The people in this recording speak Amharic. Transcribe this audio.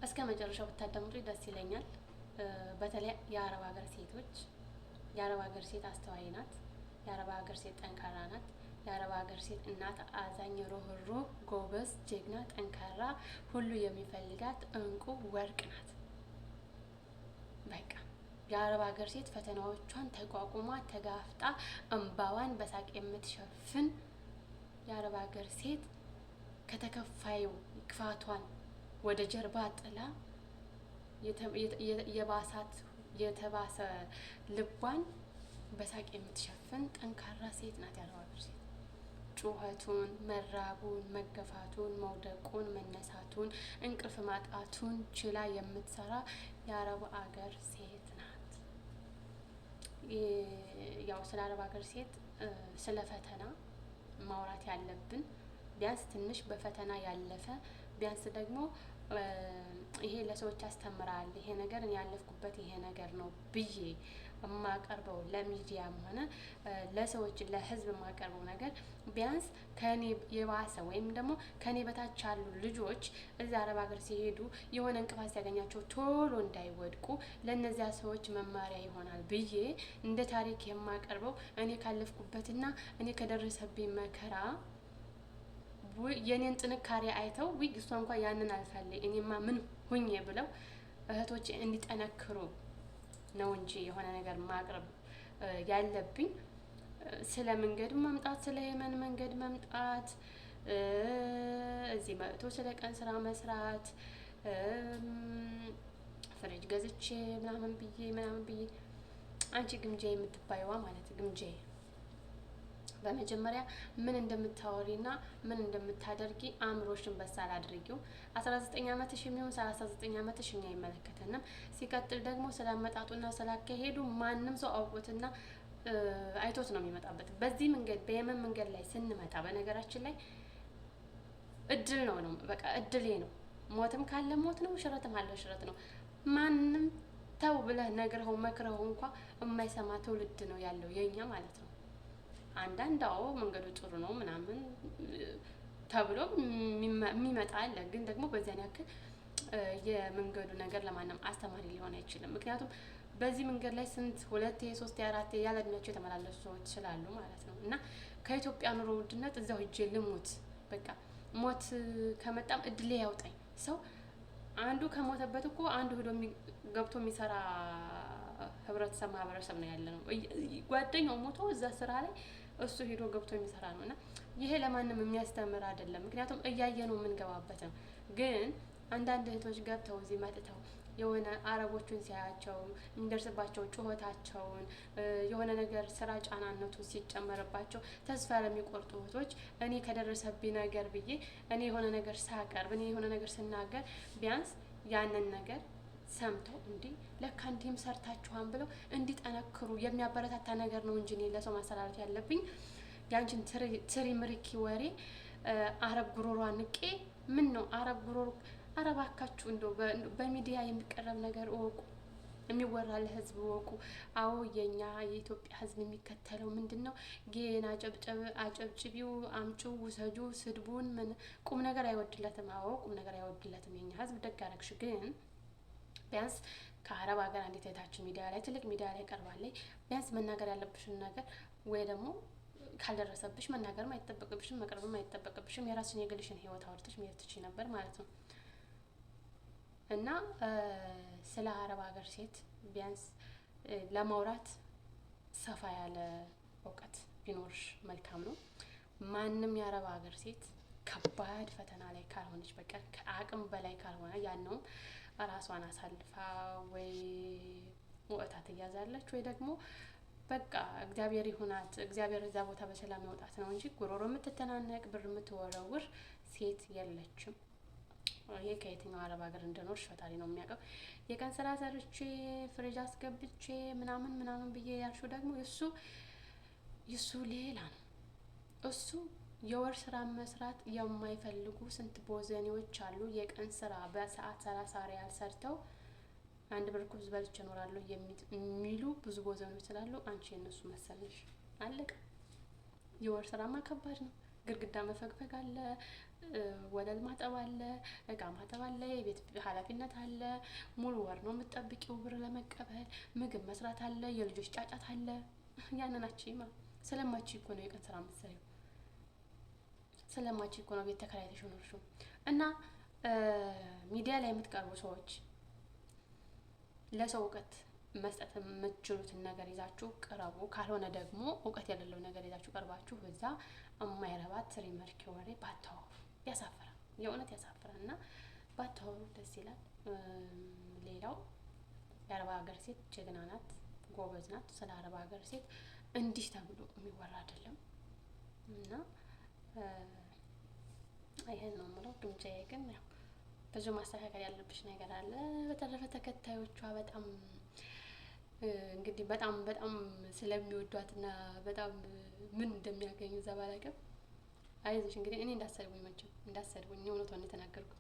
እስከ መጨረሻው ብታዳምጡ ደስ ይለኛል። በተለይ የአረብ ሀገር ሴቶች፣ የአረብ ሀገር ሴት አስተዋይ ናት። የአረብ ሀገር ሴት ጠንካራ ናት። የአረብ ሀገር ሴት እናት፣ አዛኝ፣ ሩህሩህ፣ ጎበዝ፣ ጀግና፣ ጠንካራ፣ ሁሉ የሚፈልጋት እንቁ ወርቅ ናት። በቃ የአረብ ሀገር ሴት ፈተናዎቿን ተቋቁማ ተጋፍጣ እንባዋን በሳቅ የምትሸፍን፣ የአረብ ሀገር ሴት ከተከፋዩ ክፋቷን ወደ ጀርባ ጥላ የባሳት የተባሰ ልቧን በሳቅ የምትሸፍን ጠንካራ ሴት ናት የአረብ ሀገር ሴት። ጩኸቱን፣ መራቡን፣ መገፋቱን፣ መውደቁን፣ መነሳቱን፣ እንቅልፍ ማጣቱን ችላ የምትሰራ የአረብ አገር ሴት ናት። ያው ስለ አረብ ሀገር ሴት ስለ ፈተና ማውራት ያለብን ቢያንስ ትንሽ በፈተና ያለፈ፣ ቢያንስ ደግሞ ይሄ ለሰዎች ያስተምራል፣ ይሄ ነገር እኔ ያለፍኩበት ይሄ ነገር ነው ብዬ የማቀርበው፣ ለሚዲያም ሆነ ለሰዎች ለሕዝብ የማቀርበው ነገር ቢያንስ ከኔ የባሰ ወይም ደግሞ ከኔ በታች ያሉ ልጆች እዚያ አረብ ሀገር ሲሄዱ የሆነ እንቅፋት ሲያገኛቸው ቶሎ እንዳይወድቁ ለእነዚያ ሰዎች መማሪያ ይሆናል ብዬ እንደ ታሪክ የማቀርበው እኔ ካለፍኩበትና እኔ ከደረሰብኝ መከራ የኔን ጥንካሬ አይተው ውይ እሷ እንኳ ያንን አልፋለች እኔማ ምን ሁኜ ብለው እህቶች እንዲጠነክሩ ነው እንጂ የሆነ ነገር ማቅረብ ያለብኝ ስለ መንገድ መምጣት፣ ስለ የመን መንገድ መምጣት፣ እዚህ መጥቶ ስለ ቀን ስራ መስራት፣ ፍሪጅ ገዝቼ ምናምን ብዬ ምናምን ብዬ፣ አንቺ ግምጄ የምትባይዋ ማለት ግምጄ፣ በመጀመሪያ ምን እንደምታወሪና ምን እንደምታደርጊ አእምሮሽን በሳል አድርጊው። 19 ዓመትሽ የሚሆን 39 ዓመትሽ እኛ አይመለከተንም። ሲቀጥል ደግሞ ስላመጣጡና ስላካሄዱ ማንም ሰው አውቆትና አይቶት ነው የሚመጣበት። በዚህ መንገድ በየመን መንገድ ላይ ስንመጣ በነገራችን ላይ እድል ነው፣ በቃ እድሌ ነው። ሞትም ካለ ሞት ነው፣ ሽረትም አለ ሽረት ነው። ማንም ተው ብለህ ነግረኸው መክረኸው እንኳ የማይሰማ ትውልድ ነው ያለው የኛ ማለት ነው። አንዳንድ አዎ መንገዱ ጥሩ ነው ምናምን ተብሎ የሚመጣ አለ። ግን ደግሞ በዚያን ያክል የመንገዱ ነገር ለማንም አስተማሪ ሊሆን አይችልም። ምክንያቱም በዚህ መንገድ ላይ ስንት ሁለቴ ሶስቴ አራቴ ያለ እድሜያቸው የተመላለሱ ሰዎች ስላሉ ማለት ነው። እና ከኢትዮጵያ ኑሮ ውድነት እዛው ሂጄ ልሙት፣ በቃ ሞት ከመጣም እድሌ ያውጣኝ። ሰው አንዱ ከሞተበት እኮ አንዱ ሂዶ ገብቶ የሚሰራ ህብረተሰብ ማህበረሰብ ነው ያለ ነው። ጓደኛው ሞቶ እዛ ስራ ላይ እሱ ሂዶ ገብቶ የሚሰራ ነው። እና ይሄ ለማንም የሚያስተምር አይደለም። ምክንያቱም እያየ ነው የምንገባበት ነው። ግን አንዳንድ እህቶች ገብተው እዚህ መጥተው የሆነ አረቦቹን ሲያያቸው የሚደርስባቸው ጩኸታቸውን፣ የሆነ ነገር ስራ ጫናነቱ ሲጨመርባቸው ተስፋ ለሚቆርጡ እህቶች እኔ ከደረሰብኝ ነገር ብዬ እኔ የሆነ ነገር ሳቀርብ፣ እኔ የሆነ ነገር ስናገር ቢያንስ ያንን ነገር ሰምተው እንዲህ ለካ እንዲህም ሰርታችኋን ብለው እንዲጠነክሩ የሚያበረታታ ነገር ነው እንጂ እኔ ለሰው ማስተላለፍ ያለብኝ ያንቺን ትሪ ምርኪ ወሬ አረብ ጉሮሯ ንቄ ምን ነው አረብ ጉሮሮ? አረብ አካችሁ እንደው በሚዲያ የሚቀረብ ነገር እወቁ፣ የሚወራ ለህዝብ እወቁ። አዎ የኛ የኢትዮጵያ ህዝብ የሚከተለው ምንድን ነው? ጌን አጨብጨብ አጨብጭቢው፣ አምጪው፣ ውሰጁ፣ ስድቡን ምን ቁም ነገር አይወድለትም። አዎ ቁም ነገር አይወድለትም የኛ ህዝብ። ደግ አረግሽ። ግን ቢያንስ ከአረብ ሀገር አንዲት እህታችን ሚዲያ ላይ ትልቅ ሚዲያ ላይ ቀርባለች። ቢያንስ መናገር ያለብሽን ነገር ወይ ደግሞ ካልደረሰብሽ መናገርም አይጠበቅብሽም፣ መቅረብም አይጠበቅብሽም። የራስሽን የግልሽን ህይወት አውርተሽ መሄድ ትችይ ነበር ማለት ነው። እና ስለ አረብ ሀገር ሴት ቢያንስ ለማውራት ሰፋ ያለ እውቀት ቢኖርሽ መልካም ነው። ማንም የአረብ ሀገር ሴት ከባድ ፈተና ላይ ካልሆነች በቀር፣ ከአቅም በላይ ካልሆነ፣ ያነውም ራሷን አሳልፋ ወይ ወጥታ ትያዛለች ወይ ደግሞ በቃ እግዚአብሔር ይሁናት፣ እግዚአብሔር እዛ ቦታ በሰላም ያውጣት ነው እንጂ ጉሮሮ የምትተናነቅ ብር የምትወረውር ሴት የለችም። ይሄ ከየትኛው አረብ ሀገር እንደኖርሽ ፈጣሪ ነው የሚያውቀው። የቀን ስራ ሰርቼ ፍሪጅ አስገብቼ ምናምን ምናምን ብዬ ያልሽው ደግሞ እሱ ሌላ ነው። እሱ የወር ስራ መስራት የማይፈልጉ ስንት ቦዘኔዎች አሉ። የቀን ስራ በሰዓት 30 ሪያል ሰርተው አንድ ብር ኩብዝ በልቼ እኖራለሁ የሚሉ ብዙ ቦዘኔዎች ስላሉ አንቺ የእነሱ መሰለሽ። አለቀ። የወር ስራማ ከባድ ነው። ግድግዳ መፈግፈግ አለ፣ ወለል ማጠብ አለ፣ እቃ ማጠብ አለ፣ የቤት ኃላፊነት አለ። ሙሉ ወር ነው የምትጠብቂው ብር ለመቀበል። ምግብ መስራት አለ፣ የልጆች ጫጫት አለ። ያንን አችይማ ስለማች እኮ ነው የቀን ስራ የምትሰሪው። ስለማች እኮ ነው ቤት ተከራይተሽ ኖርሽው። እና ሚዲያ ላይ የምትቀርቡ ሰዎች ለሰው እውቀት መስጠት የምትችሉትን ነገር ይዛችሁ ቅረቡ። ካልሆነ ደግሞ እውቀት የሌለው ነገር ይዛችሁ ቀርባችሁ እዛ የማይረባ ትሪ መርኪ ወሬ ባታወሩ ያሳፍራል፣ የእውነት ያሳፍራል። እና ባታወሩ ደስ ይላል። ሌላው የአረብ ሀገር ሴት ጀግና ናት፣ ጎበዝ ናት። ስለ አረብ ሀገር ሴት እንዲህ ተብሎ የሚወራ አይደለም እና ይህን ነው የምለው። ግምጃዬ ግን ያው ብዙ ማስተካከል ያለብሽ ነገር አለ። በተረፈ ተከታዮቿ በጣም እንግዲህ በጣም በጣም ስለሚወዷትና በጣም ምን እንደሚያገኙ እዛ ባላውቅም አይዞሽ እንግዲህ እኔ እንዳትሰድቡኝ መቼም እንዳትሰድቡኝ እውነቷን የተናገርኩት።